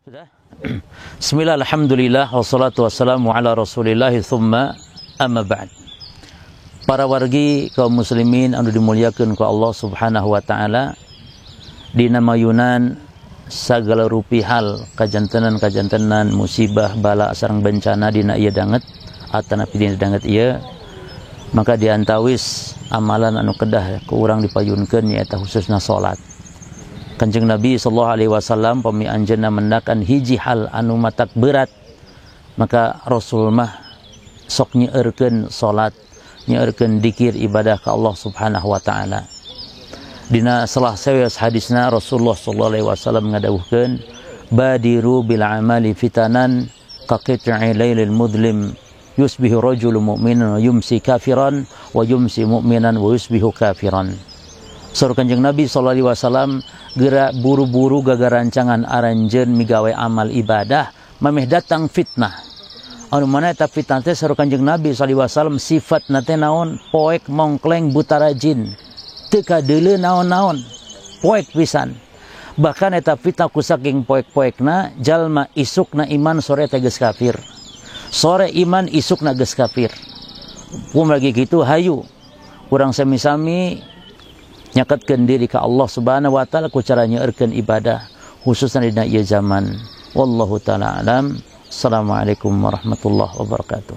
Sudah. Bismillah, alhamdulillah, wassalatu wassalamu ala rasulillah, thumma amma ba'd. Para wargi kaum muslimin anu dimuliakeun ku Allah Subhanahu wa taala, dina mayunan sagala rupi hal kajantenan-kajantenan musibah bala sareng bencana dina ieu danget atanapi dina danget ieu, maka diantawis amalan anu kedah ku urang dipayunkeun nyaeta khususna salat. Kanjeng Nabi sallallahu alaihi wasallam pami anjeunna mendakan hiji hal anu matak berat, maka Rasul mah sok nyeurkeun salat, nyeurkeun dikir ibadah ka Allah Subhanahu wa taala. Dina salah sawios hadisna Rasulullah sallallahu alaihi wasallam ngadawuhkeun, badiru bil amali fitanan ka qit'i lailil mudlim yusbihu rajulu mu'minan wa yumsi kafiran wa yumsi mu'minan wa yusbihu kafiran. Saur Kanjeng Nabi sallallahu alaihi wasallam, geura buru-buru gagarancangan aranjeun migawe amal ibadah mameh datang fitnah. Anu mana eta fitnah teh saur Kanjeng Nabi sallallahu alaihi wasallam sifatna teh naon? Poek mongkleng buta rajin, teu kadeuleu naon-naon, poek pisan. Bahkan eta fitnah ku saking poek-poekna, jalma isukna iman sore teh geus kafir, sore iman isukna geus kafir. Pun lagi kitu hayu urang sami-sami nyaketkeun diri ka Allah Subhanahu wa taala ku cara nyeurkeun ibadah khususna dina ieu zaman. Wallahu taala alam. Assalamualaikum warahmatullahi wabarakatuh.